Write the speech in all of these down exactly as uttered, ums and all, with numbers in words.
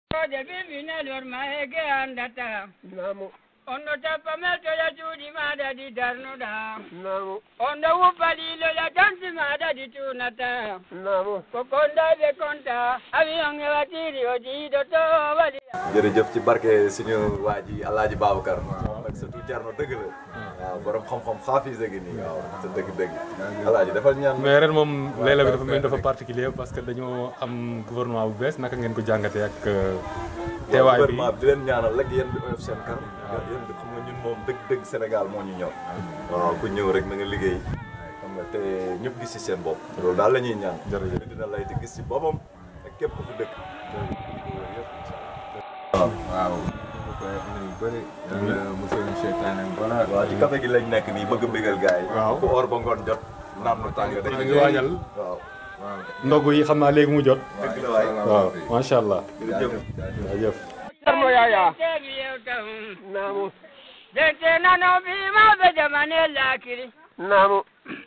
Kode bibinal worma hege andata. Namu. On ɗo tappa meltoya cuuɗi maaɗa ɗi darnuɗa. Namu. On ɗo wuppa liiloya tonti maaɗa ɗi tuunata. Namu. Ko konda ɓe konta, avion e watiri o jiiɗo to o waɗi. Jërëjëf ci barke suñu waa ji Alaaji Babacar. Ak sa tu Cerno dëgg la. Waaw, borom xam-xam xaafis a ngi nii. Waaw, sa dëgg-dëgg. Alaaji, defal ñaan. Mais ren moom, layla bi dafa mel ni dafa particulier parce que dañoo am gouvernement bu bees. Naka ngeen ko jàngatee ak, euh, teewaay bi? Gouvernement bi di leen ñaanal rek, yéen di oyof seen kar. Yéen di xam nga ñun moom dëgg-dëgg Sénégal moo ñu ñor. Waaw, ku ñëw rek na nga liggéey. Xam nga te ñëpp gis ci seen bopp. Loolu daal la ñuy ñaan. Jërëjëf. Dina lay te gis ci boppam ak képp ku fi dëkk. Waaw. Waaw. Ñu koy am yu bëri. Yàlla musal ñu seytaane ak balaa. Waaw, ci café gi lañ nekk nii, bëgg a bégal gars yi. Waaw. Ku or ba ngoon jot, naan lu tàng rek. Ñu ngi waajal. Waaw. Waaw. Ndogu yi xam naa léegi mu jot. Dëgg la waay. Waaw, macha Allah. Jërëjëf. Jaajëf. Cerno Yaya. Namu. Dente nano bi ma be jamane lakiri. Namu.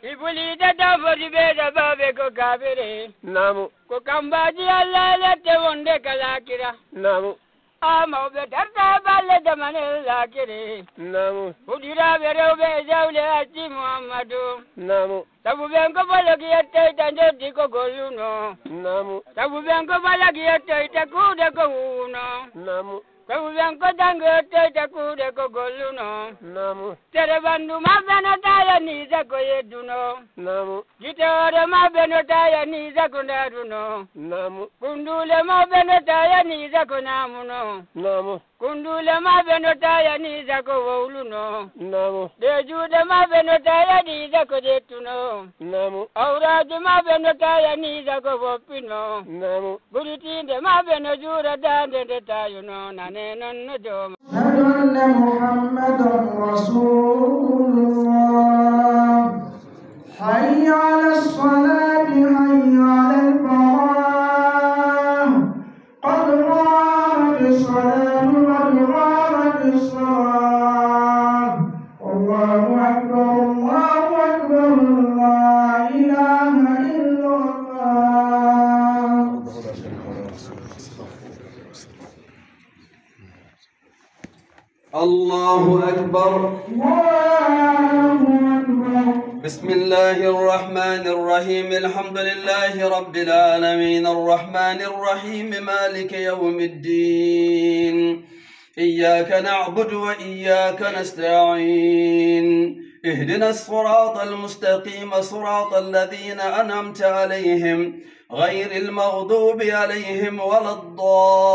Ibuli da da fodi be da babe ko kabire. Namu. Ko kambaji Allah lette wonde kalakira. Namu. A mawɓe darta e balle jamanel laakiri. Namu. Fuɗiraaɓe rewɓe e jawle acci Muhammadu. Namu. Sabu ɓen ko bologi yettoyta njotti ko golluno. Namu. Sabu ɓen ko bologi yettoyta kuuɗe ko wuuno. Namu. Sabu ɓen ko janngo yettoyta kuuɗe ko golluno. Namu. Tere ɓanndu maɓɓe no taaya ni sa ko yedduno. Namu. Gite hoore maɓɓe no taaya ni sa ko ndaaduno. Namu. Kunduule maɓɓe no taaya ni sa ko ñaamuno. Namu. Kunduule maɓɓe no taaya ni sa ko wowluno. Namu. Ɗe juuɗe maɓɓe no taaya ni sa ko ƴettuno. Namu. Awraaji maɓɓe no taaya ni sa ko foppino. Namu. Ɓuritiinde maɓɓe no juura daande nde taayuno. Nane noon no jooma. أشهد أن محمدا رسول الله. حي على الصلاة، حي على الفلاح. قد قامت الصلاة، قد قامت الصلاة. الله أكبر، الله أكبر، لا إله إلا الله. الله أكبر. الله أكبر. بسم الله الرحمن الرحيم. الحمد لله رب العالمين. الرحمن الرحيم. مالك يوم الدين. إياك نعبد وإياك نستعين. اهدنا الصراط المستقيم، صراط الذين أنعمت عليهم، غير المغضوب عليهم ولا الضالين.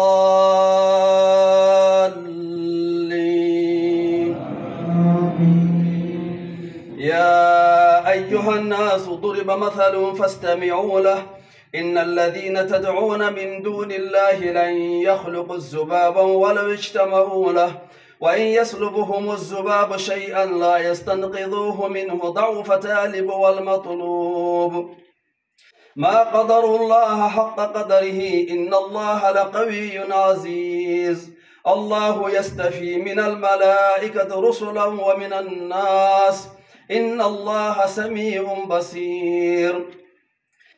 يا أيها الناس ضرب مثل فاستمعوا له. إن الذين تدعون من دون الله لن يخلقوا ذبابا ولو اجتمعوا له. وإن يسلبهم الذباب شيئا لا يستنقذوه منه، ضعف الطالب والمطلوب. ما قدروا الله حق قدره، إن الله لقوي عزيز. الله يصطفي من الملائكة رسلا ومن الناس، إن الله سميع بصير.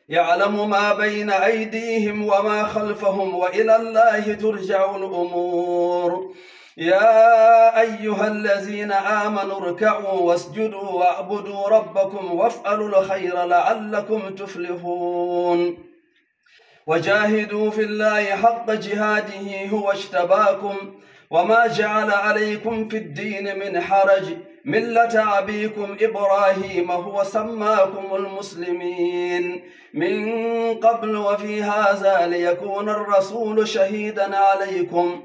يعلم ما بين أيديهم وما خلفهم، وإلى الله ترجع الأمور. يا أيها الذين آمنوا اركعوا واسجدوا واعبدوا ربكم وافعلوا الخير لعلكم تفلحون. وجاهدوا في الله حق جهاده هو اجتباكم وما جعل عليكم في الدين من حرج، ملة أبيكم إبراهيم هو سماكم المسلمين من قبل وفي هذا ليكون الرسول شهيدا عليكم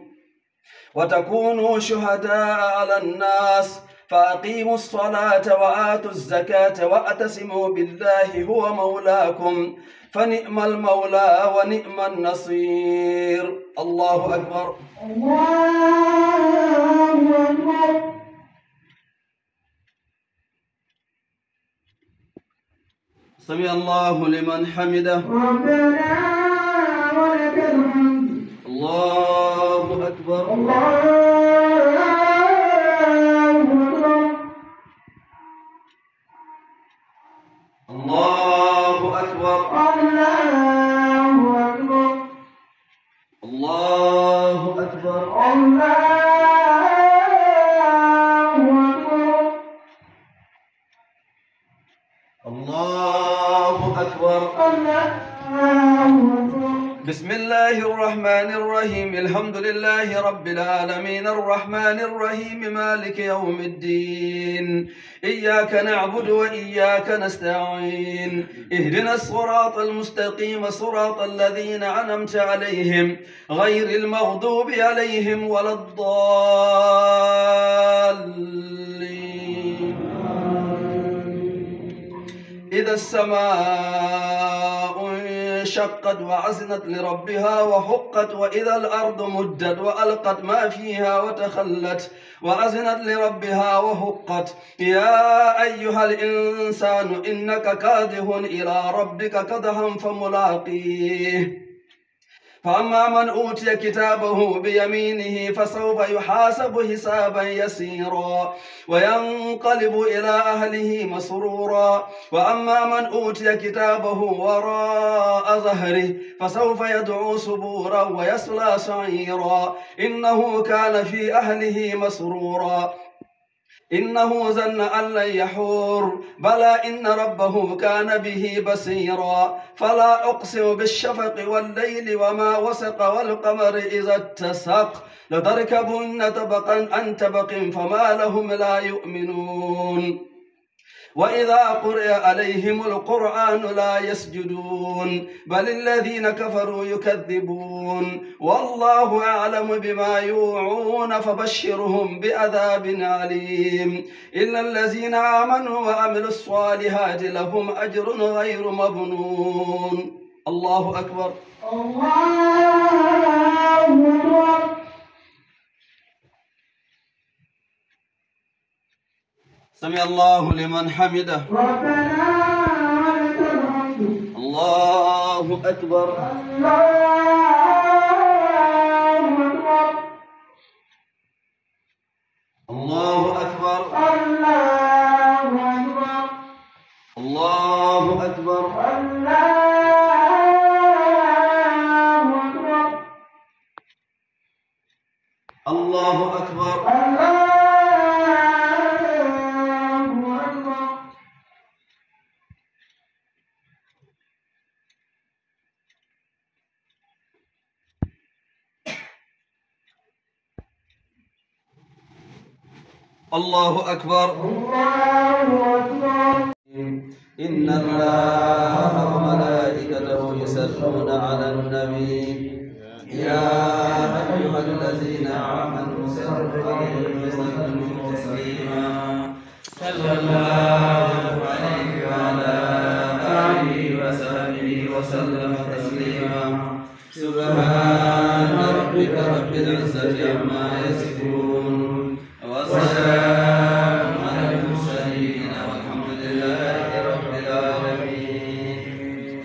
وتكونوا شهداء على الناس، فأقيموا الصلاة وآتوا الزكاة واعتصموا بالله هو مولاكم، فنعم المولى ونعم النصير. الله أكبر. الله أكبر. سمع الله لمن حمده. ربنا ولك الحمد. الله أكبر. الله أكبر. الله أكبر. الله أكبر. الله الله أكبر. الله أكبر. الله أكبر. الله أكبر. بسم الله الرحمن الرحيم. الحمد لله رب العالمين. الرحمن الرحيم. مالك يوم الدين. إياك نعبد وإياك نستعين. اهدنا الصراط المستقيم، صراط الذين أنعمت عليهم، غير المغضوب عليهم ولا الضالين. إذا السماء انشقت وأذنت لربها وحقت، وإذا الأرض مدت وألقت ما فيها وتخلت، وأذنت لربها وحقت. يا أيها الإنسان إنك كادح إلى ربك كدحا فملاقيه. فأما من أوتي كتابه بيمينه فسوف يحاسب حسابا يسيرا وينقلب إلى أهله مسرورا. وأما من أوتي كتابه وراء ظهره فسوف يدعو ثبورا ويصلى سعيرا. إنه كان في أهله مسرورا. إنه ظن أن لن يحور. بلى إن ربه كان به بصيرا. فلا أقسم بالشفق والليل وما وسق والقمر إذا اتسق. لتركبن طبقا عن طبق فما لهم لا يؤمنون. وإذا قرئ عليهم القرآن لا يسجدون. بل الذين كفروا يكذبون. والله أعلم بما يوعون فبشرهم بعذاب أليم. إلا الذين آمنوا وعملوا الصالحات لهم أجر غير ممنون. الله أكبر. الله أكبر. سمع الله لمن حمده. ربنا ولك الحمد. الله أكبر. الله أكبر. الله أكبر. الله أكبر. الله أكبر. الله أكبر. الله أكبر. الله أكبر. الله أكبر. الله أكبر. إن الله وملائكته يصلون على النبي. يا أيها الذين آمنوا صلوا عليه وسلموا تسليما. صلى الله عليه وعلى آله وصحبه وسلم تسليما. سبحان ربك رب العزة عما يصفون. وسلام على المرسلين والحمد لله رب العالمين.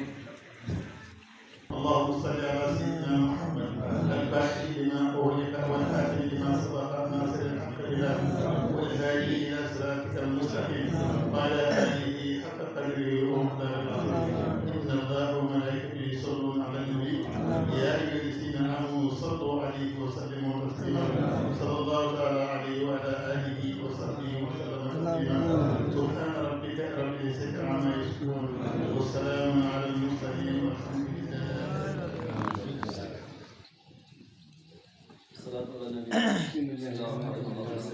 اللهم صل على سيدنا محمد الفاتح لما أغلق والخاتم لما سبق ناصر الحق بالحق والهادي إلى صراطك المستقيم وعلى آله حق قدره ومقداره العظيم. إن الله وملائكته يصلون على النبي. يا أيها الذين آمنوا صلوا عليه وسلموا تسليما. صلى الله تعالى عليه وعلى آله وصحبه وسلم تسليما. سبحان ربك رب العزة عما يصفون. وسلام على المرسلين والحمد لله. الصلاة على النبي. بسم الله الرحمن الرحيم.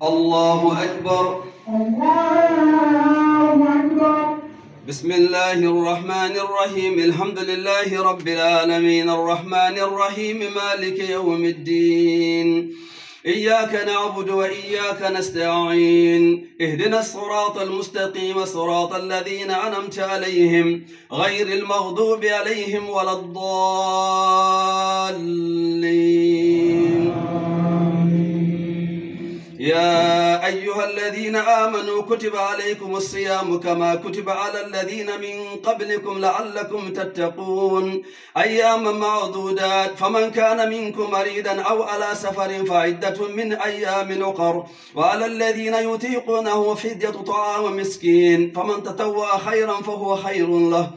اللهم الله أكبر. الله أكبر. بسم الله الرحمن الرحيم. الحمد لله رب العالمين. الرحمن الرحيم. مالك يوم الدين. إياك نعبد وإياك نستعين. اهدنا الصراط المستقيم، صراط الذين أنعمت عليهم، غير المغضوب عليهم ولا الضالين. يا أيها الذين آمنوا كتب عليكم الصيام كما كتب على الذين من قبلكم لعلكم تتقون. أياما معدودات، فمن كان منكم مريضا أو على سفر فعدة من أيام أخر، وعلى الذين يطيقونه فدية طعام مسكين، فمن تطوع خيرا فهو خير له،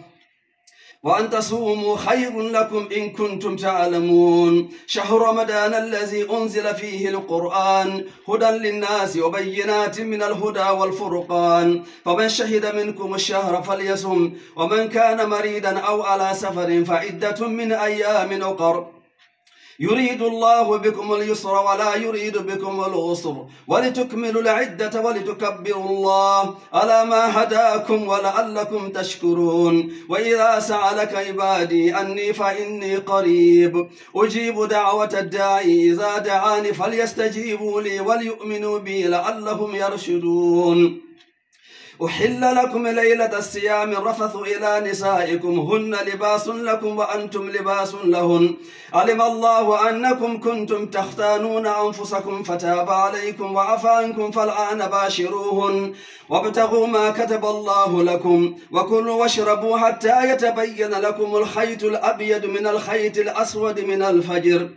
وأن تصوموا خير لكم إن كنتم تعلمون. شهر رمضان الذي أنزل فيه القرآن هدى للناس وبينات من الهدى والفرقان، فمن شهد منكم الشهر فليصم، ومن كان مريضا أو على سفر فعدة من أيام أخر. يريد الله بكم اليسر ولا يريد بكم العسر، ولتكملوا العدة ولتكبروا الله على ما هداكم ولعلكم تشكرون. وإذا سألك عبادي عني فإني قريب أجيب دعوة الداعي إذا دعان فليستجيبوا لي وليؤمنوا بي لعلهم يرشدون. أحل لكم ليلة الصيام الرفث إلى نسائكم هن لباس لكم وأنتم لباس لهن. علم الله أنكم كنتم تختانون أنفسكم فتاب عليكم وعفا عنكم فالآن باشروهن وابتغوا ما كتب الله لكم وكلوا واشربوا حتى يتبين لكم الخيط الأبيض من الخيط الأسود من الفجر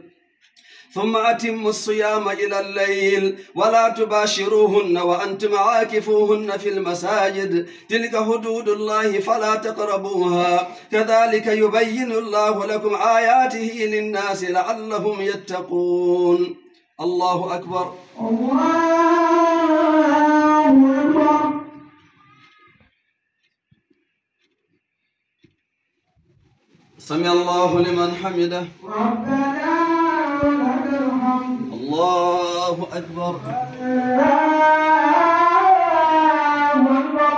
ثم أتموا الصيام إلى الليل ولا تباشروهن وأنتم عاكفون في المساجد، تلك حدود الله فلا تقربوها، كذلك يبين الله لكم آياته للناس لعلهم يتقون. الله أكبر. الله أكبر. سمع الله لمن حمده. ربنا ولك الحمد. الله أكبر. الله أكبر.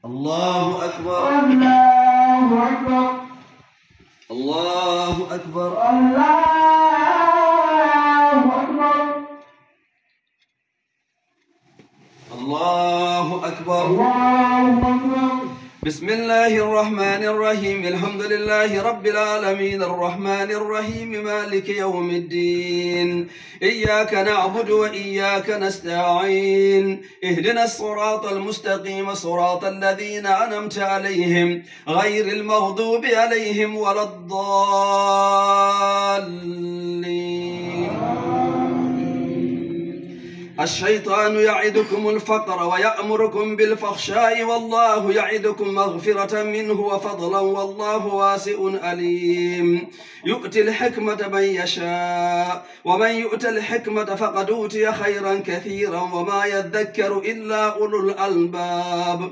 الله أكبر. الله أكبر. الله أكبر. الله أكبر. الله أكبر. الله أكبر. بسم الله الرحمن الرحيم. الحمد لله رب العالمين. الرحمن الرحيم. مالك يوم الدين. إياك نعبد وإياك نستعين. اهدنا الصراط المستقيم. صراط الذين أنعمت عليهم. غير المغضوب عليهم ولا الضالين. الشيطان يعدكم الفقر ويأمركم بالفحشاء والله يعدكم مغفرة منه وفضلا والله واسع عليم. يؤتي الحكمة من يشاء ومن يؤت الحكمة فقد أوتي خيرا كثيرا وما يذكر إلا أولو الألباب.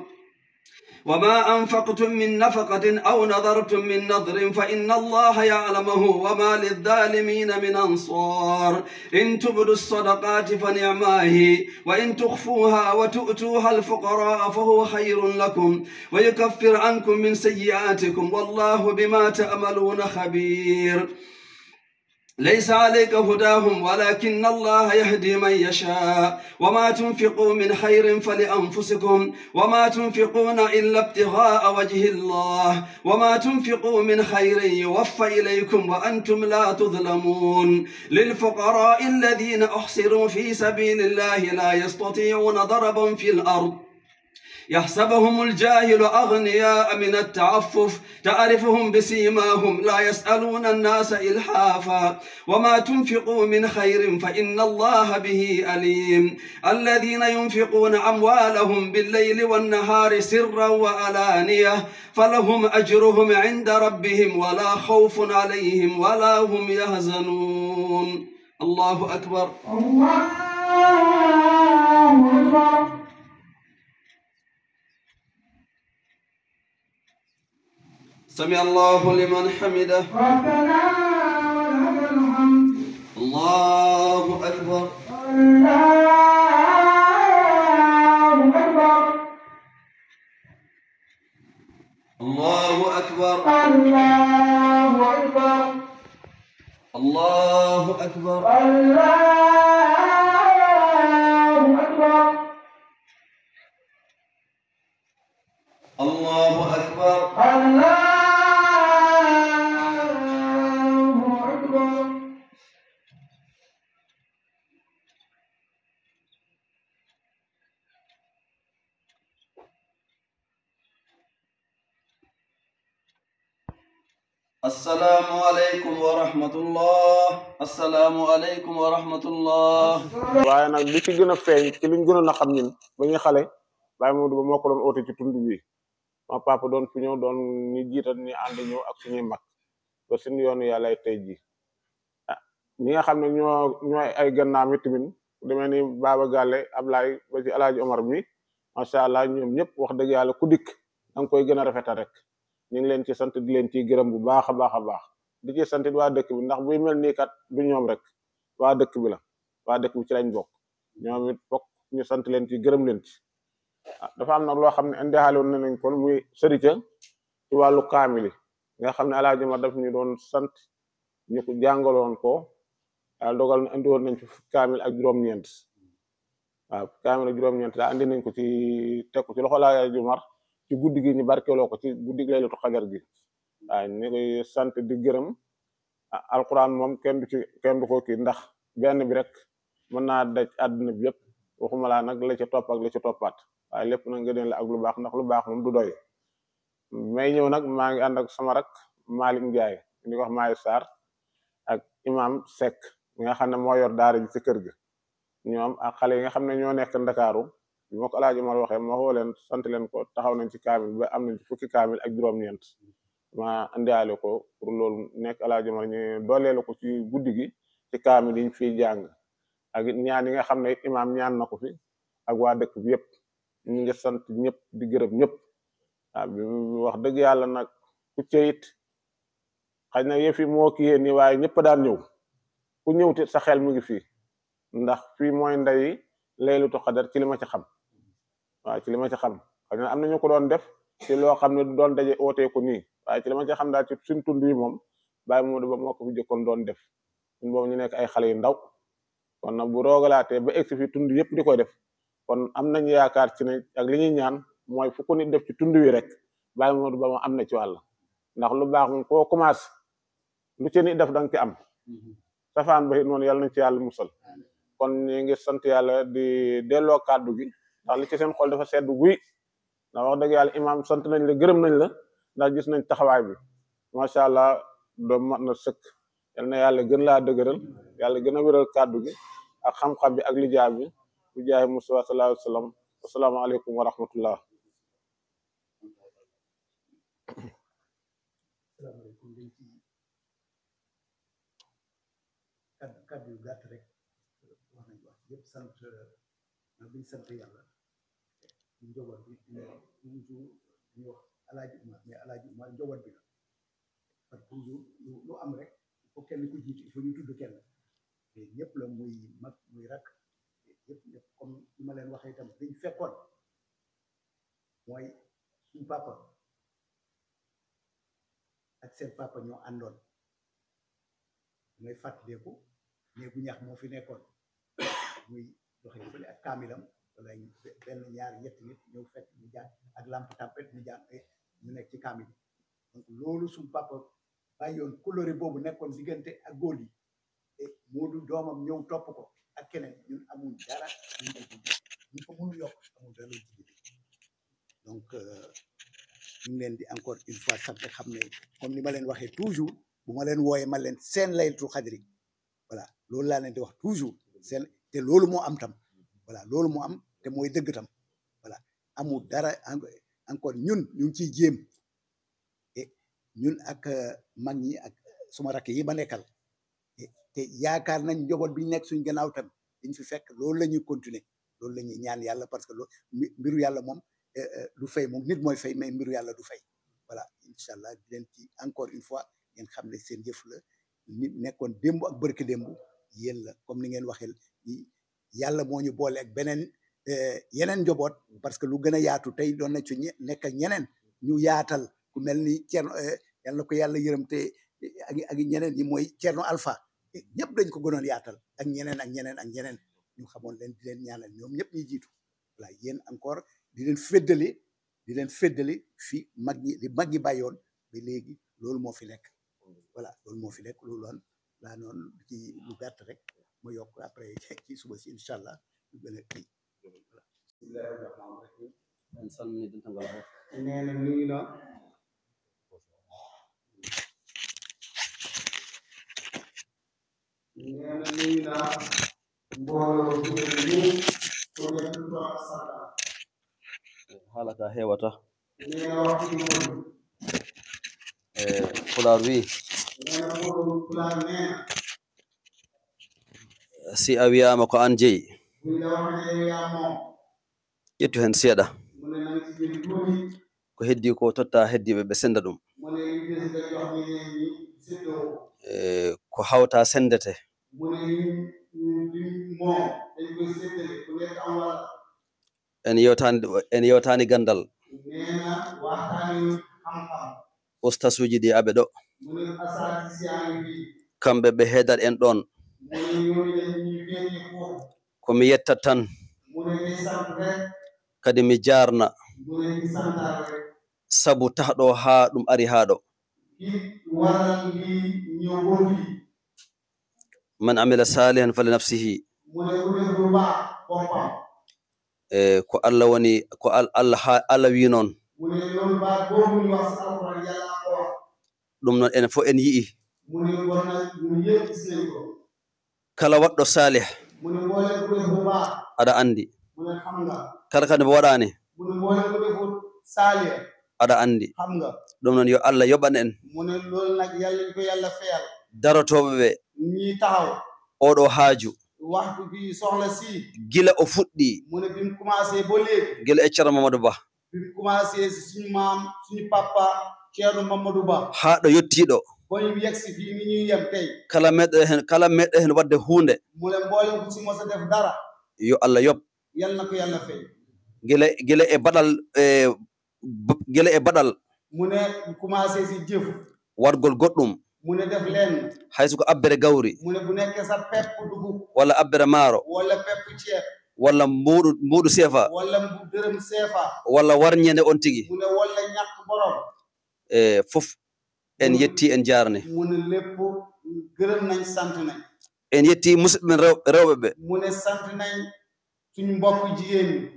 وما أنفقتم من نفقة أو نذرتم من نذر فإن الله يعلمه وما للظالمين من أنصار. إن تبدوا الصدقات فنعما هي وإن تخفوها وتؤتوها الفقراء فهو خير لكم ويكفر عنكم من سيئاتكم والله بما تعملون خبير. ليس عليك هداهم ولكن الله يهدي من يشاء وما تنفقوا من خير فلأنفسكم وما تنفقون إلا ابتغاء وجه الله وما تنفقوا من خير يوف إليكم وأنتم لا تظلمون. للفقراء الذين أحصروا في سبيل الله لا يستطيعون ضربا في الأرض يحسبهم الجاهل أغنياء من التعفف تعرفهم بسيماهم لا يسألون الناس إلحافا وما تنفقوا من خير فإن الله به عليم. الذين ينفقون أموالهم بالليل والنهار سرا وعلانية فلهم أجرهم عند ربهم ولا خوف عليهم ولا هم يحزنون. الله أكبر. الله أكبر. سمع الله لمن حمده. ربنا ولك الحمد. الله أكبر. الله أكبر. الله أكبر. الله أكبر. الله أكبر. الله أكبر. الله أكبر. الله أكبر. Assalamu alaikum wa rahmatullah. Assalamu alaikum wa rahmatullah. Waaye nag li ci gën a feeñ ci liñ gënoon a xam ñun ba ñuy xale, Baye Modou Ba moo ko doon oote ci tund wi. Ma papa doon fi ñëw, doon ñu jiital, ñu ànd ñëw ak suñuy mag ba suñu yoonu yàlla tey ji. Ah, ñi nga xam ne ñoo ñooy ay gannaam it tamit, ku demee ni Baba Galle, Ablaye, ba ci Alaaji Omar mi, macha allah, ñoom ñëpp wax dëgg yàlla ku dikk da nga koy gën a rafetal rek. Ñu ngi leen ci sant, di leen ci gërëm bu baax a baax a baax, di ci sant it waa dëkk bi, ndax buy mel nii kat du ñoom rek, waa dëkk bi la, waa dëkk bi ci lañ bokk. Ñoom it bokk ñu sant leen ci, gërëm leen ci. Ah, dafa am nag loo xam ne indiwaale woon nañ ko, muy sërite ci wàllu kaamil yi, nga xam ne Alaaji Omar daf ñu doon sant ñu ko jàngaloon ko. Yàlla dogal na indi woon nañ ci fukki kaamil ak juróom-ñeent. Waaw, fukki kaamil ak juróom-ñeent daal andi nañ ko ci, teg ko ci loxo Alaaji Omar ci guddi gi, ñu barkeeloo ko ci guddi gi Laylatul Qadar gi. Waaw, ñu koy sant di gërëm. Ah, alquran moom kenn du ci, kenn du ko kii, ndax benn bi rek mën naa daj àdduna bi yëpp, waxuma laa nag la ca topp ak la ca toppaat. Waaye lépp nag nga deen la ak lu baax, ndax lu baax moom du doy. May ñëw nag, maa ngi ànd ak sama rak Malick Ndiaye, ñu di ko wax Maye Sarr, ak Imam Seck mi nga xam ne moo yor daara ji ci kër ga. Ñoom ak xale yi nga xam ne ñoo nekk Ndakaaru, bi ma ko Alaaji Omar waxee, ma woo leen, sant leen ko, taxaw nañ ci kaamil ba am nañ ci fukki kaamil ak juróom-ñeent. Ma indiwaale ko pour loolu nekk Alaaji Omar ñu dooleelu ko ci guddi gi ci kaamil yi ñu fiy jàng, ak it ñaan yi nga xam ne it imaam ñaan na ko fi ak waa dëkk bi yëpp. Ñu ngi sant ñëpp, di gërëm ñëpp. Waaw, bi mu wax dëgg yàlla nag, ku ceyit, xëy na yëf yi moo kiyee nii, waaye ñëpp daan ñëw. Ku ñëw te sa xel mu ngi fii, ndax fii mooy ndey Laylatul Qadar ci li ma ci xam. Waaw, ci li ma ci xam, xëy na am na ñu ko doon def ci loo xam ne du doon daje ootee ko nii, waaye ci li ma ci xam daal, ci suñ tund yi moom, Baye Modou Ba moo ko fi jëkkoon doon def. Ñun boobu ñu nekk ay xale yu ndaw, kon nag bu roogalaatee ba egsi fi tund yëpp di koy def, kon am nañu yaakaar ci ne ak li ñuy ñaan mooy fu ko nit def ci tund wi rek, Baye Modou Ba moom am na ci wàll, ndax lu baax moom koo commencé, lu ci nit def da nga ci am. Safaan ba it noonu, yàlla nañ ci yàlla musal. Kon ñu ngi sant yàlla, di delloo kàddu gi, ndax li ci seen xol dafa sedd guy. Ndax wax dëgg yàlla, imaam, sant nañ la, gërëm nañ la, ndax gis nañ taxawaay bi, macha allah. Doom mat na sëkk. Yal na yàlla gën laa dëgëral, yàlla gën a wéral kàddu gi ak xam-xam bi ak lijaab bi, bu jaahi Mustafa sallallahu alayhi wa sallam. Asalaamaaleykum wa rahmatullah. Asalaamaaleykum. Dañ ci kàddu, kàddu yu gàtt rek, wax nañ wax yëpp. Sant na, bi ñu sant yàlla, ñu njaboot bi, ñu ñu ñu wax Alaaji Umar, mais Alaaji Umar njaboot bi la. Parce que toujours lu lu am rek, il faut kenn ku jiitu, il faut ñu tudd kenn. Te ñëpp la, muy mag, muy rak, ñëpp, ñëpp, comme ni ma leen waxee itam, dañ fekkoon mooy suñ papa ak seen papa ñoo àndoon. Mooy fàttaliku, néegu ñax moo fi nekkoon, muy doxee fële ak kaamilam, wala benn, ñaar, ñetti nit ñëw fekk ñu jàng ak lampe tempête, ñu jàng, ñu nekk ci kaamil. Donc loolu suñ papa bàyyoon, coloré boobu nekkoon diggante ak góor yi, te Moodu doomam ñëw topp ko ak keneen, ñun amul dara luñ ci dindi. Ñu ko mënul yokk, amul dara luñ ci dindi. Donc euh, ñu ngi leen di encore une fois sant, xam ne comme ni ma leen waxee toujours, bu ma leen wooyee, ma leen seen Laylatul Xadri, voilà, loolu laa leen di wax toujours. Seen, te loolu moo am tam, voilà, loolu moo am te mooy dëgg tam, voilà. Amul dara en- encore, ñun ñu ngi ciy jéem, et ñun ak euh, mag ñi ak suma rakk yi ma nekkal, te yaakaar nañ njaboot bi ñu nekk suñ gannaaw tam, liñ fi fekk, loolu la ñuy continuer, loolu la ñuy ñaan yàlla, parce que loolu mbiru yàlla moom, du fay moom, nit mooy fay, mais mbiru yàlla du fay. Voilà, incha allah, di leen ci encore une fois, ngeen xam ne seen jëf la, nit nekkoon démb ak barki démb, yéen la, comme ni ngeen waxee, yàlla moo ñu boole ak beneen, yeneen njaboot, parce que lu gën a yaatu tey doon na ci nekk ak ñeneen ñu yaatal, ku mel ni Thierno, yal na ko yàlla yërëm, te ak ak ñeneen ñi, mooy Thierno Alpha, ñëpp dañ ko gënoon yaatal, ak ñeneen ak ñeneen ak ñeneen, ñu xamoon leen, di leen ñaanal ñoom ñëpp ñuy jiitu. Voilà, yéen encore di leen féddali, di leen féddali fi mag ñi, li mag ñi bàyyoon ba léegi, loolu moo fi nekk. Voilà, loolu moo fi nekk, loolu woon laa noonu ci lu gàtt rek ma yokk, après ci suba si, incha allah, ñu gën a kii. Bismillahi rahmani rahim. En salmini dental ngal hoto. Nee na nuyu na. Neena nuyu naa mbooloo bi ngeen ñëw pour ngeen tudd Papa Samba. Haala ka heewata. Neena waxtu bi moom. E, Pulaar wi. Neena mbooloo Pulaar neena. Si a wiyaama ko aan jeyi. Buñ la waxee ne yow yaa moom. Ƴettu heen seeɗa. Mu ne na nga ci jël tuuti. Ko heddii ko totta heddiiɓe ɓe sennda ɗum. Mu ne li des nga jox ñeneen ñi séddoo. E, ko hawta senndete. Mu ne ñun, ñun, ñun moom dañ koy séddale ku nekk am wàll. En yewtaani, en yewtaani ganndal. Neena waxtaani xam-xam. Ustasuuji ɗi aɓe ɗo. Mu ne asatis yaa ngi fii. Kamɓe ɓe heedat en ɗoon. Mu ne ñooñu dañ ñuy féete foofu. Ko mi yettat tan. Mu ne day sant rek. Kadi mi jaarna. Mu ne di santaat rek. Sabu tax ɗo haa ɗum ari haa ɗo. Ki waral lii ñëw ba fii. Man amila saalihan fali nafsihi. Mu ne ku def lu baax boppam. E, ko Allah woni, ko Al-, Allah ha-, Allah wi noon. Mu ne loolu baat boobu ñu wax si Alxuraan Yàlla ko wax. Ɗum noon enen fof en yi'i. Mu ne kon nag ñun yëpp gis nañ ko. Kala waɗɗo saalih. Mu ne mboolem ku def lu baax. Aɗa anndi. Mu ne xam nga. Kala kadi mo waɗaani. Mu ne mboolem ku defut saalih. Aɗa anndi. Xam nga. Ɗum noon yo Allah yoɓan en. Mu ne loolu nag Yàlla ñu ko Yàlla feyal. Darotooɓe ɓe. Ñii taxaw. Oɗo haaju. Waxtu bi soxla si. Gila o fuɗɗi. Mu ne bi mu commencé ba léegi. Gila e Ceerno Mamadou Ba. Bi mu commencé si suñu maam, suñu papa, Ceerno Mamadou Ba. Haa ɗo yettii ɗo. Ba ñu yegg si fii ni ñuy yem tey. Kala meɗɗo heen, kala meɗɗo heen waɗde huunde. Mu ne mboolem ku si mos a def dara. Yo Allah yoɓ. Yal na ko Yàlla fey. Gila, gila e baɗal, e, b-, gila e baɗal. Mu ne commencé si jëf. Waɗgol goɗɗum. Mu ne def leen. Hay so ko abbere gawri. Mu ne bu nekkee sa pepp dugub. Walla abbere maaro. Walla pepp ceeb. Walla mbuuɗu, mbuuɗu seefa. Walla mbu-, dërëm seefa. Walla warñeende on tigi. Mu ne walla ñàkk borom. E, fof en yetti, en jaarni. Mu ne lépp gërëm nañ, sant nañ. En yetti musidɓe men rew-, rewɓe ɓe. Mu ne sant nañ suñu mbokk jigéen ñi.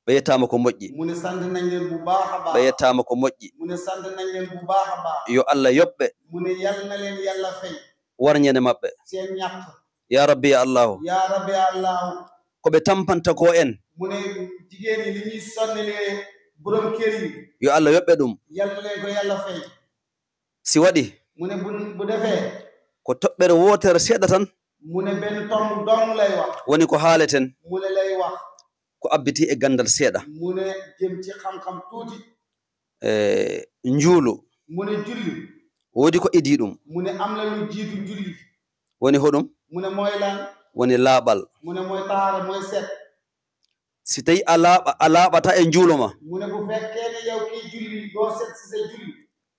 Ɓe yettaama ko moƴƴi. Mu ne sant nañ leen bu baax a baax. Ɓe yettaama ko moƴƴi. Mu ne sant nañ leen bu baax a baax. Yo Allah yoɓ ɓe. Mu ne yal na leen Yàlla fey. Warñeende maɓɓe. Seen ñàkk. Ya Rabbi, ya Allahu. Ya Rabbi, ya Allahu. Ko ɓe tampanta ko en. Mu ne jigéen ñi li ñuy sonnilee borom kër yi. Yo Allah yoɓ ɓe ɗum. Yal na leen ko Yàlla fey. Si waɗi. Mu ne bu, bu defee. Ko toɓɓere wootere seeɗa tan. Mu ne benn tomb dong lay wax. Woni ko haaleten. Mu ne lay wax. Ko abbiti e ganndal seeɗa. Mu ne jëm ci xam-xam tuuti. E, njuulu. Mu ne julli. Woodi ko idii ɗum. Mu ne am na lu jiitu julli. Woni hoɗum? Mu ne mooy lan? Woni laaɓal. Mu ne mooy tahaara, mooy set. Si tawi a laaɓa-, a laaɓata e njuulu ma. Mu ne bu fekkee ne yow kii julli doo set si sa julli.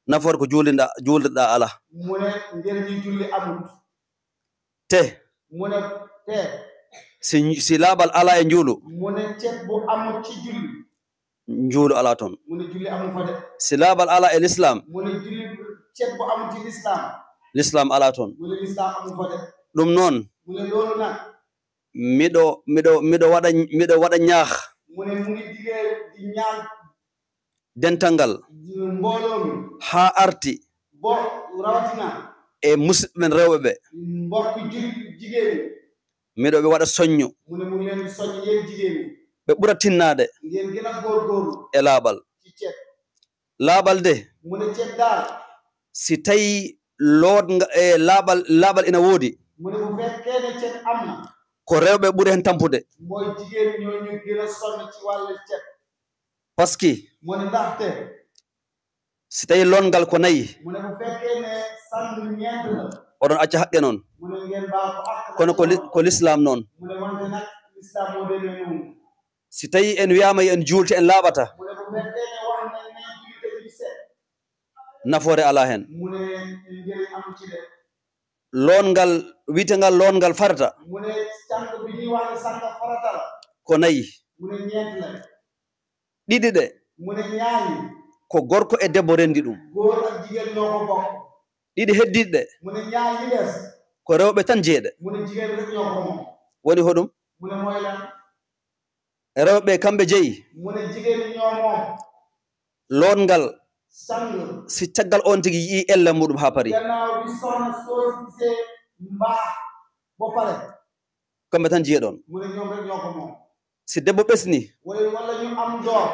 Nafoore ko juulinɗa, juulirɗa ala. Mu ne njëriñu julli amut. Te. Mu ne te. Si, si laaɓal ala e njuulu. Mu ne cet bu amut ci julli. Njuulu ala toon. Mu ne julli amu fa de. Si laaɓal ala e lislaam. Mu ne julli cet bu amut ci lislaam. Lislaam ala toon. Mu ne lislaam amu fa de. Ɗum noon. Mu ne loolu nag. Miɗo, miɗo, miɗo waɗa, miɗo waɗa ñaax. Mu ne mu ngi digee di ñaan. Dental ngal. Mbooloo mi. Haa arti. Bo rawatina. E musidɓe men rewɓe ɓe. Mbokk jullit jigéen ñi. Miɗo ɓe waɗa soññu. Mu ne mu ngi leen di soññ yéen jigéen ñi. Ɓe ɓura tinnaade. Ngeen gën a góorgóorlu. E laaɓal. Ci cet. Laaɓal de. Mu ne cet daal. Si tawi loot nga, e laaɓal, laaɓal ina woodi. Mu ne bu fekkee ne cet am na. Ko rewɓe ɓuri heen tampude. Mooy jigéen ñoo ñu gën a sonn ci wàllu cet. Parce que. Mu ne ndaxte. Si tawi loot ngal ko nayi. Mu ne bu fekkee ne sangu ñeent la. Oɗon acca haqqe noon. Mu ne ngeen baal ko àq. Kono ko li-, ko lislaam noon. Mu ne wante nag lislaam moo demee noonu. Si tawi en wiyaama yo en juulte, en laaɓata. Mu ne bu fekkee ne wax nañ ne julli dañuy set. Nafoore alaa heen. Mu ne njëriñ am ci de. Loot ngal, wiyetee ngal loot ngal farata. Mu ne sang bi ñuy wax ne sang farata la. Ko nayi. Mu ne ñeent la. Ɗiɗi ɗe. Mu ne ñaari. Ko gorko e debbo renndi ɗum. Góor ak jigéen ñoo ko bokk. Ɗiɗi heddiiɗe ɗe. Mu ne ñaari yi des. Ko rewɓe tan jeyi ɗe. Mu ne jigéen rek ñoo ko moom. Woni hoɗum? Mu ne mooy lan? Rewɓe kamɓe jeyi. Mu ne jigéen ñi ñoo moom. Loot ngal. Sang. Si caggal oon tigi yi'i ella muɗum haa parii. Gannaaw bi soxna soo gisee mbaax. Ba pare. Kamɓe tan jiya ɗon. Mu ne ñoom rek ñoo ko moom. Si debbo ɓesni. Wala, wala ñu am doom.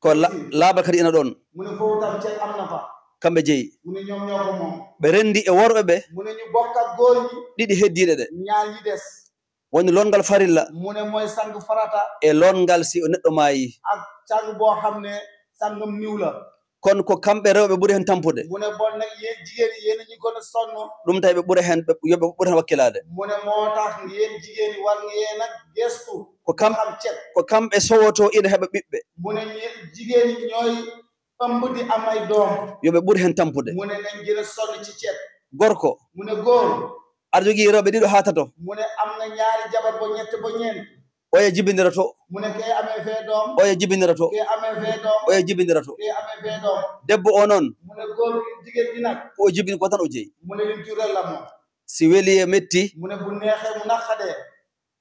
Ko la-, laaɓal kadi ina ɗon. Mu ne foofu tam ceet am na fa. Kamɓe jeyi. Mu ne ñoom ñoo ko moom. Ɓe rendi e worɓe ɓe. Mu ne ñu bokk ak góor ñi. Ɗiɗi heddiiɗe ɗe. Ñaar ñi des. Woni lonngal farilla. Mu ne mooy sang farata. E lonngal si o neɗɗo maayi. Ak sang boo xam ne sangam niw la. Kono ko kamɓe rewɓe ɓuri heen tampude. Mu ne bon nag yéen jigéen yi yéen a ñu gën a sonn. Ɗum tawi ɓe ɓuri heen, ɓe, yo ɓe ɓuri heen wakkilaade. Mu ne moo tax yéen jigéen yi war ngeen a gestu. Ko kam-, xam cet. Ko kamɓe sowotoo ina heɓa ɓiɓɓe. Mu ne ñu-, jigéen yi ñooy ëmb di am ay doom. Yo ɓe ɓuri heen tampude. Mu ne nañ gën a sonn ci cet. Gorko. Mu ne góor. Aɗa jogii rewɓe ɗiɗo haa tato. Mu ne am na ñaari jabar ba ñett ba ñeent. Oya jibinira to. Mu ne kee amee fee doom. Oya jibinira to. Kee amee fee doom. Oya jibinira to. Kee amee fee doom. Debbo o noon. Mu ne góor jigéen gi nag. Ko o jibini ko tan o jeyi. Mu ne lim jur rek la moom. Si weli e metti. Mu ne bu neexee mu naqadee.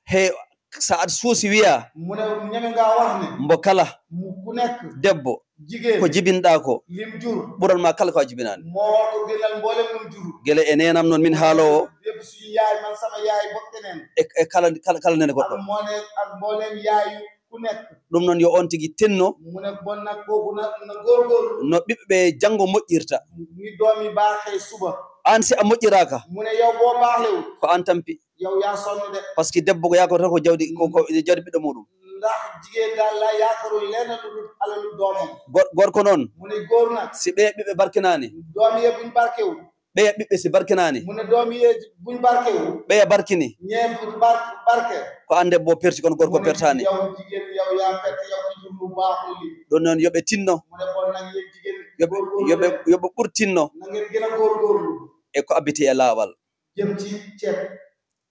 He, so aɗa suusi wiya. Mu ne ñeme ngaa wax ne. Mbo kala. Mu ku nekk. Debbo. Jigéen. Ko jibinɗaa ko. Lim jur. Ɓuran ma kala ko a jibinaani. Moo ko gënal mboolem lum jur. Gele e neenam noon min haaloowo. Yëpp suñu yaay, man sama yaay bokk keneen. E, e kala, kala, kala nene goɗɗo. Ak moo ne, ak mboolem yaayu ku nekk. Ɗum noon yo on tigi tinno. Mu ne bon nag kooku na, na góorgóorlu. No ɓiɓɓe janngo moƴƴirta. Ni doom yi baaxee suba. Aan si a moƴƴiraaka. Mu ne yow boo baaxlewul. Ko aan tampi. Yow yaa sonn de. Parce que debbo ko yaakotoo ko jawdi, ko, ko jawdi ɓiɗɗo muɗum. Ndax jigéen daal la yaakaarul lenn lu dul alalu doomam. Gor-, gorko noon. Mu ne góor nag. Si ɓee ɓiɓɓe barkinaani. Doom yee buñ barkewul. Ɓeya ɓiɓɓe si barkinaani. Mu ne doom yee buñ barkewul. Ɓeya barkini. Ñee buñ bar-, barke. Ko aan debbo perti kono gorko pertaani. Mu ne yow jigéen yow yaa perte yow ki jur lu baaxul li. Ɗum noon yo ɓe tinno. Mu ne bon nag yéen jigéen. Yo ɓe, góorgóorlu yo ɓe, leen. Yo ɓe ɓur tinno. Na ngeen gën a góorgóorlu. E ko abbiti e laaɓal. Jëm ci ceet.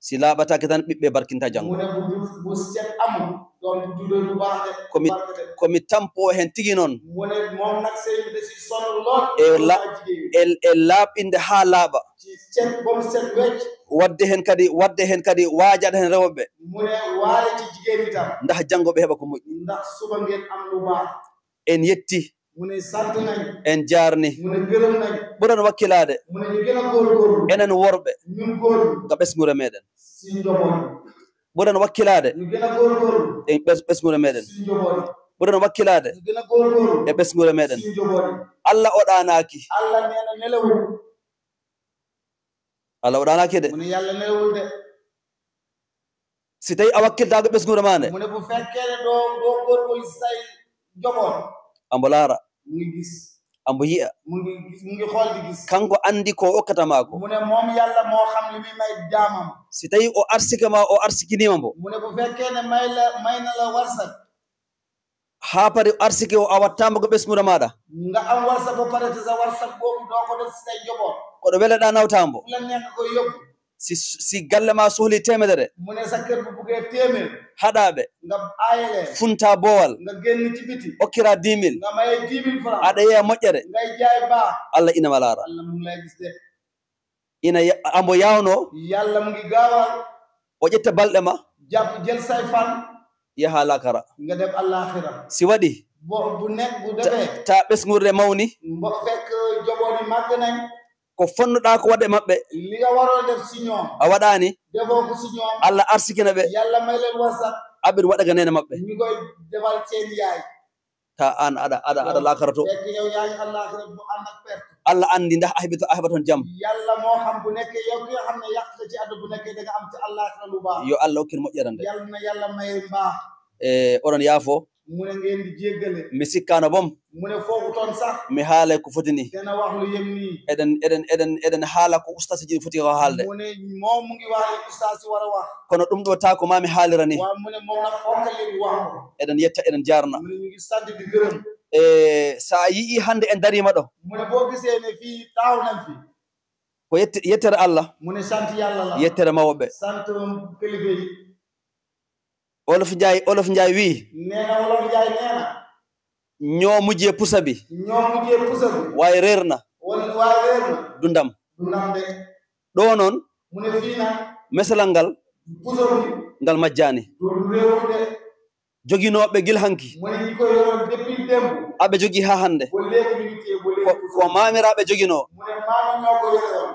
Si laaɓataake tan, ɓiɓɓe barkinta janngo. Mu ne bu, bu, bu ceet amul, doom bu juddoo du baax de, ko mi, barke de. Ko mi tampoo heen tigi noon. Mu ne moom nag sëy bi da si sonn lool. E la-, jigéen. E, e laaɓinde haa laaɓa. Ci ceet ba mu set wecc. Waɗde heen kadi, waɗde heen kadi waajaade heen rewɓe. Mu ne waale ci jigéen ñi tam. Ndax janngo ɓe heɓa ko moƴƴi. Ndax suba ngeen am lu baax. En yetti. Mu ne sant nañ. En jaarni. Mu ne gërëm nañ. Ɓuran wakkilaade. Mu ne ñu gën a góorgóorlu. Enen worɓe. Ñun góor ñi. Ka ɓesnguure meɗen. Suñu njaboot yi. Ɓuran wakkilaade. Ñu gën a góorgóorlu. E ɓes-, ɓesnguure meɗen. Suñu njaboot yi. Ɓuran wakkilaade. Ñu gën a góorgóorlu. E ɓesnguure meɗen. Suñu njaboot yi. Alla o ɗaanaaki. Alla nee na nelawul. Alla o ɗaanaaki de. Mu ne Yàlla nelawul de. Si tawi a wakkiltaako ɓesnguure maa nde. Mu ne bu fekkee ne doo, doo góorgóorlu say njaboot. Ambo laara. Mu ngi gis. Ambo yi'a. Mu ngi gis, mu ngi xool di gis. Kanko anndi ko okkata maa ko. Mu ne moom Yàlla moo xam li muy may jaamam. Si tawi o arsike ma, o arsikiniima mbo. Mu ne bu fekkee ne may la, may na la warsak. Haa pare arsike o a wattaama ko ɓesnguure maaɗa. Nga am warsak ba pare te sa warsak boobu doo ko def si say njaboot. Ko ɗo weleɗaa nawtaa mbo. Fu la neex nga koy yóbbu. Si, si galle ma sohli teemedere. Mu ne sa kër bu buggee téeméer. Haɗaaɓe. Nga aaye leen. Funta boowal. Nga génn ci biti. Okkira dix mille. Nga maye dix mille francs. Aɗa yeeya moƴƴere. Ngay jaay baax. Alla ina ma laara. Alla mu ngi lay gis de. Ina ya-, ambo yaawno. Yàlla mu ngi gaawal. O ƴetta balɗe ma. Jàpp jël say fan. Yaha laakara. Nga dem àllaaxira. Si waɗi. Bo, bu nekk, bu ta-, defee. Ta ɓesnguure mawni. Mbo fekk njaboot yi màgg nañ. Ko fonnoɗaa ko waɗde maɓɓe. Li nga waroon def si ñoom. A waɗaani. Defoo ko si ñoom. Alla arsikina ɓe. Yàlla may leen warsak. Aɓe waɗa ga neene maɓɓe. Ñu koy defal seen yaay. Ta aan aɗa, aɗa, aɗa laakara to. Fekk yow yaa ngi àllaaxira bu ànd ak perte. Alla anndi ndax a heɓi to, a heɓa toon jam. Yàlla moo xam bu nekkee yow ki nga xam ne yàq nga ci àdduna bu nekkee da nga am ci àllaaxira lu baax. Yo Alla okkin moƴƴere nde. Yàlla na Yàlla may mbaax. E, oɗon yaafo. Mu ne ngeen di jéggale. Mi sikkaano bom. Mu ne foofu toon sax. Mi haalay ko foti ni. Dana wax lu yem nii. Eɗen, eɗen, eɗen, eɗen haala ko ustaas ji foti ko haalde. Mu ne moom mu ngi wax li ustaas yi war a wax. Kono ɗum ɗo taa ko maa mi haalira ni. Waaw, mu ne moom nag foog nga leen wax ko. Eɗen yetta, eɗen jaarna. Mu ne ñu ngi sant di gërëm. E, so a yi'i hannde en dariima ɗo. Mu ne boo gisee ne fii taxaw nañ fi. Ko yette-, yettere Alla. Mu ne sant Yàlla la. Yettere mawɓe. Sant kilifa yi. Wolof Njaay, Wolof Njaay wii. Nee na Wolof Njaay nee na. Ñoo mujjee pusa bi. Ñoo mujjee pusa bi. Waaye réer na. Wala, waaye réer na. Du ndam. Du ndam de. Ɗoo noon. Mu ne fii nag. Meselal ngal. Pusa bi. Ngal majjaani. Du, du réerul de. Joginooɓe gila hanki. Mu ne ñi ko yoroon depuis démb. Aɓe jogii haa hannde. Ba léegi ñu ngi téye, ba léegi. Ko, ko maamiraaɓe joginoo. Mu ne maama ñoo ko yore woon.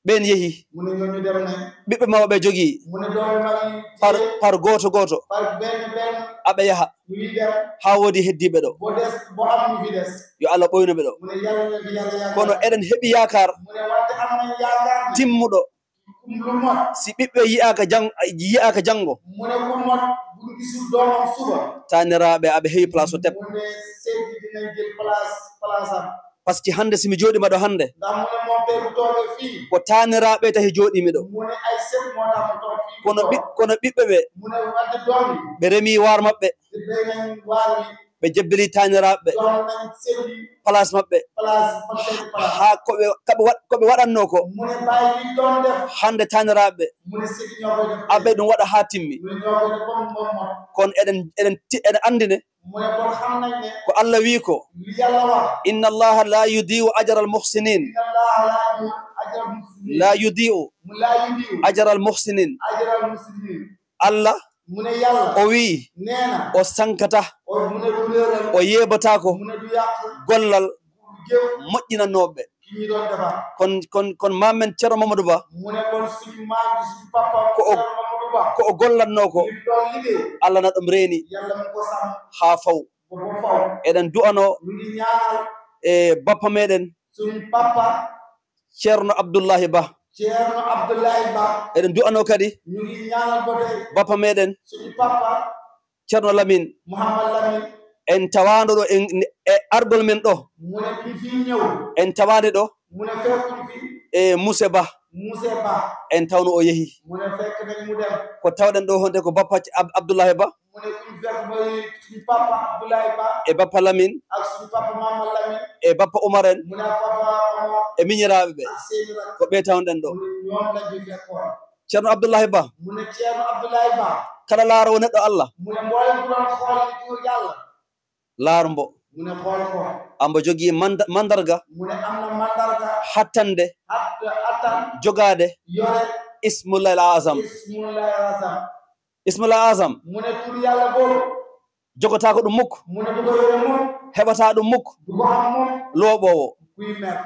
Ɓeen yehi. Mu ne ñooñu dem nañ. Ɓiɓɓe mawɓe jogii. Mu ne doomi mag yi par, téye par gooto gooto. Par benn benn. Aɓe yaha. Ñu ngi dem. Haa woodi heddiiɓe ɗo. Bo des, bo am ñu fi des. Yo Allah ɓoynu ɓe ɗo. Mu ne Yàlla na fi Yàlla yaakaar. Kono eɗen heɓi yaakaar. Mu ne wante am nañ yaakaar ni. Timmuɗo. Kum lu mot. Si ɓiɓɓe yi'aaka jang-, yi'aaka janngo. Mu ne ku mot bu ñu gisul doomam suba. Taaniraaɓe aɓe heɓi place o tep. Mu ne sët yi dinañ jël place, place am. Parce que hannde si mi jooɗiima ɗo hannde. Ndax mu ne moom tey bu toogee fii. Ko taaniraaɓe tahi jooɗiimi ɗo. Mu ne ay sët moo tax mu toog fii. Kono ɓi-, kono ɓiɓɓe ɓe. Mu ne wante doom yi. Ɓe remi waar maɓɓe. Ɓe béy nañ waar wi. Ɓe jebbili taaniraaɓe ɓe. Jox nañ sët yi. Place maɓɓe. Place, fa seen place. Haa ko ɓe, ka ɓe wa-, ko ɓe waɗannoo ko. Mu ne bàyyi li doon def. Hannde taaniraaɓe ɓe. Mu ne sët yi ñoo koy def. Aɓe ɗum waɗa haa timmi. Mu ne ñoo koy def ba mu, ba mu mot. Kono eɗen, eɗen ti-, eɗen anndi ne. Mu ne kon xam nañ ne. Ko Allah wi'i ko. Li Yàlla wax. Inna Allaha la yudi'u ajral muhsinin. Inna Allaha la yudi'u ajral muhsinin. La yudi'u. Mu la yudi'u. Ajral muhsinin. Ajral muhsinin. Allah. Mu ne Yàlla. O wi'i. Nee na. O sankata. O mu ne du réeral. O yeebataako. Mu ne du yàq. Gollal. Jëf. Moƴƴinannooɓe. Ki ñu doon defar. Kon, kon, kon maam men Ceerno Mamadou Ba. Mu ne kon suñu maam bi, suñu papa. Ko o, Ceerno Mamadou Ba. Ko o gollatnoo ko. Li mu doon liggéey. Allah na ɗum reeni. Yàlla mu ko sàmm. Haa faw. Ba, ba faw. Eɗen du'anoo. Ñu ngi ñaanal. E bappa meɗen. Suñu papa. Ceerno Abdullahi Ba. Ceerno Abdullahi Ba. Eɗen du'anoo kadi. Ñu ngi ñaanal ba tey. Bappa meɗen. Suñu papa. Ceerno Lamin. Muhammad Lamin. En tawaano ɗo en, e argol men ɗo. Mu ne bi fi ñëw. En tawaani ɗo. Mu ne fekkuñu fi. E Muse Ba. Muse Ba. En tawno o yehi. Mu ne fekk nañ mu dem. Ko tawɗen ɗo honde ko bappa Ab-, Abdullahi Ba. Mu ne kuñ fekk mooy suñu papa Abdoulaye Ba. E bappa Lamin. Ak suñu papa Mama Lamin. E bappa Umar en. Mu ne ak papa Omar. E miñiraaɓe ɓe. Ak seeni rak. Ko ɓe tawɗen ɗo. Mu ne ñoom lañ fi fekkoon. Ceerno Abdullahi Ba. Mu ne Ceerno Abdoulaye Ba. Kala laaroowo neɗɗo Allah. Mu ne mboolem ku doon xool nit ku Yàlla. Laar mbo. Mu ne xool ko. Ambo jogii manda-, mandarga. Mu ne am na mandarga. Hattande. Hat-, attan. Jogaade. Yore. Ismullahi al-Azam. Ismullahi al-Azam. Ismullahi al-Azam. Mu ne tur Yàlla boobu. Jogotaako ɗum mukk. Mu ne du ko yore mukk. Heɓataa ɗum mukk. Du ko am mukk. Looɓoowo. Kuy mer.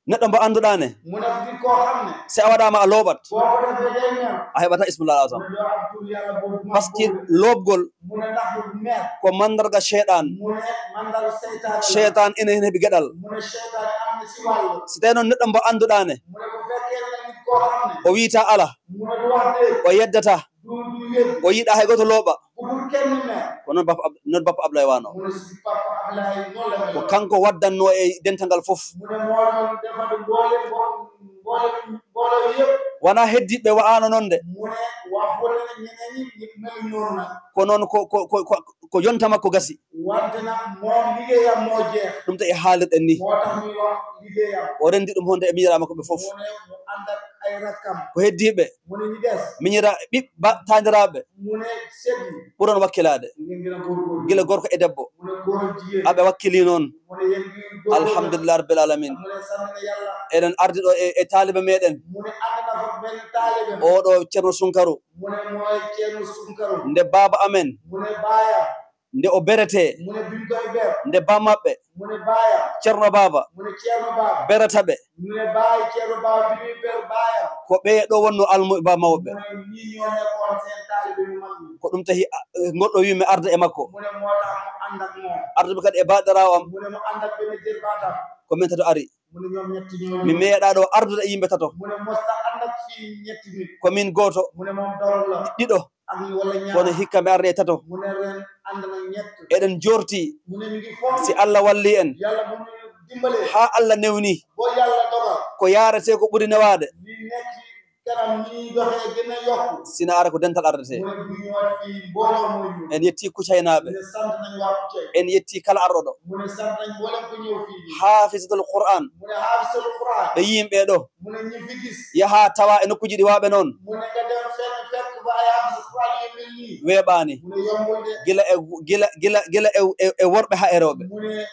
Neɗɗo mbo annduɗaa ne. Mu ne nit koo xam ne. Si a waɗaama a looɓat. Boo ko defee day mer. A heɓataa Ismullahi al-Azam. Mu ne doo am tur Yàlla boobu. Parce que looɓgol. Mu ne ndax mer. Ko mandarga seytaan. Mu ne mandarga seytaan la. Seytaan ina heen heɓi geɗal. Mu ne seytaan am na si wàll. Si tawii noon neɗɗo mbo annduɗaa ne. Mu ne bu fekkee ne nit koo xam ne. O wiyataa alaa. Mu ne du wax dëgg. O yeddataa. Du, du weddi. O yiɗaa hay gooto looɓa. Bugul kenn mer. Ko noon bappa Ab-, noon bappa Ablaye waano. Mu ne suñu papa Ablaye noonu la mel. Ko kanko waddannoo e dental ngal fof. Mu ne moo doon defar mboolem mbo-, mboolem mbooloo yëpp. Wonaa heddiiɓe wa'aano noon de. Mu ne waxul ne ñeneen ñi ñu mel noonu nag. Ko noon ko, ko, ko, ko, ko yonta makko gasi. Wante nag moom liggéeyam moo jeex. Ɗum tawi haalirɗen ni. Moo tax ñuy wax liggéeyam. O renndi ɗum honde e miñiraaɓe makko ɓe fof. Mu ne mu ànd ak ay rakkam. Ko heddiiɓe. Mu ne ñu des. Miñira-, ɓiɓ-, ba-, taaniraaɓe. Mu ne sët yi. Ɓuron wakkilaade. Ngeen gën a góorgóorlu. Gila gorko e debbo. Mu ne góor ak jigéen. Aɓe wakkilii noon. Mu ne yéen ngi góorgóorlu. Alhamdulillahi Rabbil Alamin. Mu ne sant na Yàlla. Eɗen ardi ɗo e, e taalibe meɗen. Mu ne ànd na fa benn taalibe. Oɗo Ceerno Sunkaru. Mu ne mooy Ceerno Sunkaru. Nde baaba amen. Mu ne baayam. Nde o beretee. Mu ne bi ñu koy ber. Nde ba maɓɓe. Mu ne baayam. Ceerno Baaba. Mu ne Ceerno Baaba. Berata ɓe. Mu ne baay Ceerno Baaba bi muy ber baayam. Ko ɓee ɗo wonnoo almuɓɓe ba mawɓe. Mu ne ñii ñoo nekkoon seen taalibe yu mag ñi. Ko ɗum tahi, a, ngol ɗo wi'mi arda e makko. Mu ne moo tax mu ànd ak moom. Arduɓe kadi e baaɗiraawo am. Mu ne mu ànd ak benn jërbaatam. Ko min tato ari. Mu ne ñoom ñett ñooñu. Mi meeɗaa ɗo ardude e yimɓe tato. Mu ne mosta ànd ak fii ñetti nit. Ko min gooto. Mu ne moom dong la. Ɗiɗo. Ak wala ñaar. Kono hikka mi arde e tato. Mu ne ren ànd na ñett. Eɗen jorti. Mu ne ñu ngi foog. Si Allah walli en. Yàlla bu ñu dimbalee. Haa Allah newni. Bo Yàlla dogal. Ko yaarete ko ɓuri newaade. Li nekk ci kanam ni doxee gën a yokku. Sina ara ko dental ardete. Mu ne bu ñu ñëwaat fii mbooloo mooy ñëw. En yetti Kucaynaaɓe. Mu ne sant nañ waa Kucay. En yetti kala arɗo ɗo. Mu ne sant nañ mboolem ko ñëw fii nii. Haafizatul Qur'an. Mu ne haafizatul Qur'an. Ɓe yimɓe ɗo. Mu ne ñi fi gis. Yaha tawa e nokkuuji ɗi waaɓe noon. Mu ne nga dem fenn fekk fa ay haafizatul Qur'an yu mel nii. Weeɓaani. Mu ne yombul de. Gila e, gila, gila, gila e, e, e worɓe haa e rewɓe. Mu ne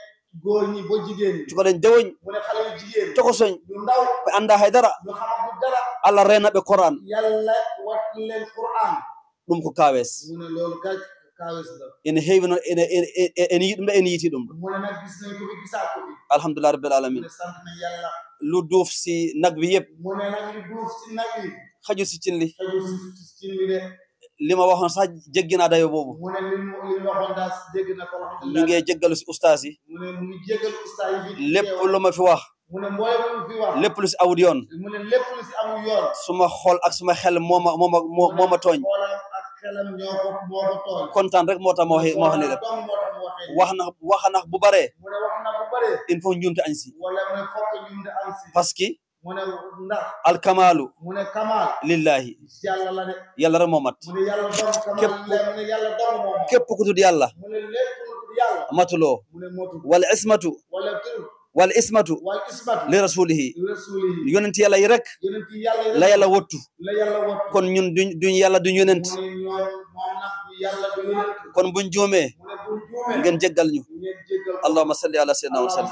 góor ñi ba jigéen ñi. Cukalel ndewoñ. Mu ne xale yu jigéen. Tokosoñ. Yu ndaw. Ɓe anndaa hay dara. Yu xamagul dara. Allah reena ɓe Qur'an. Yàlla wat leen Qur'an. Ɗum ko kaawees. Mu ne loolu kay. ene heewi noon, ene ene yiɗ ɗum ɗo, ene yiiti ɗum ɗo. Alhamdulillah rabbil alamin. Lu duuf si nag bi yëpp? Xaju si cin li. Li ma waxoon sax jéggi naa dayo boobu. Ñu ngi jéggalu si ustaas yi. Lépp lu ma fi wax, lépp lu si awut yoon, suma xol ak suma xel moo ma moo ma moo ma tooñ. Kontaan rek moo tax ma waxee ma wax ni rek. Wax na wax na bu bare. Il faut njuumte añ si. Parce que alkamaalu lillahi. Yàlla rek moo mat. Képp képp ku dul yàlla matuloo. Wal ismatu wal ismatu li rasulihi. Yonent yàlla yi rek la yàlla wottu. Kon ñun duñ duñ yàlla, duñ yonent. Kon buñ juumee, ngeen jéggal ñu. Allahumma salli ala sayyidina wa sallam.